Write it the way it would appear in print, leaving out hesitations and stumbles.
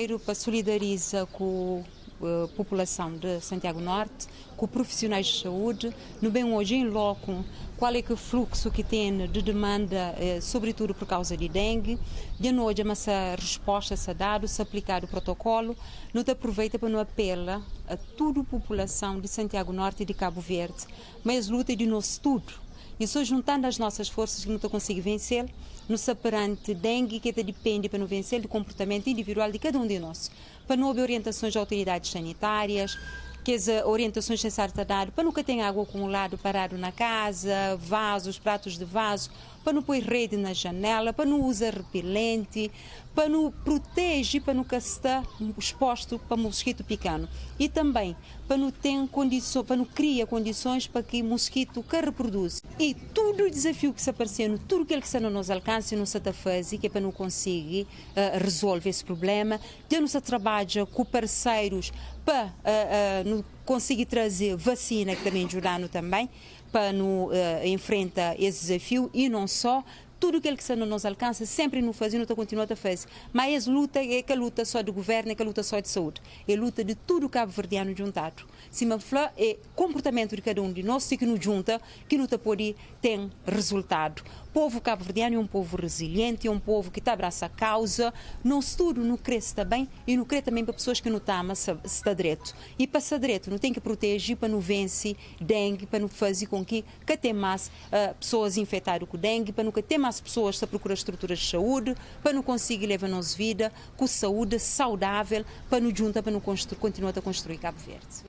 Primeiro, para solidarizar com a população de Santiago Norte, com profissionais de saúde, no bem hoje em loco, qual é que o fluxo que tem de demanda, sobretudo por causa de dengue. De noite, mas a resposta se dado, se aplicado o protocolo, não te aproveita para não apela a toda a população de Santiago Norte e de Cabo Verde, mas luta de nosso tudo. E só juntando as nossas forças que não te consegue vencer, no perante dengue que depende para não vencer do comportamento individual de cada um de nós. Para não haver orientações de autoridades sanitárias, que as orientações sem ser dado, para nunca ter água acumulado parado na casa, vasos, pratos de vaso, para não pôr rede na janela, para não usar repelente, para não proteger, para nunca estar exposto para mosquito picano. E também para não ter condições, para não criar condições para que mosquito que reproduz. E todo o desafio que se aparecendo, tudo aquilo que está no nosso alcance, não se está fazer, que é para não conseguir resolver esse problema. Já não se trabalha com parceiros para não conseguir trazer vacina, que também ajudando também, para não enfrentar esse desafio e não só, tudo aquilo que está no nosso alcance, sempre não faz e não continua a fazer. Mas a luta é que a luta só do governo, é que a luta só de saúde. É a luta de tudo o cabo-verdiano juntado. Se me fala, é comportamento de cada um de nós que nos junta, que não pode ter resultado. O povo cabo-verdiano é um povo resiliente, é um povo que está abraça a causa, não tudo não cresce também e não crê também para pessoas que não estão a está direito. E para estar direito, não tem que proteger para não vencer dengue, para não fazer com que, que tem mais pessoas infectadas com dengue, para nunca ter mais pessoas a procurar estruturas de saúde, para não conseguir levar a nossa vida com saúde saudável, para não junta, para não continuar a construir Cabo Verde.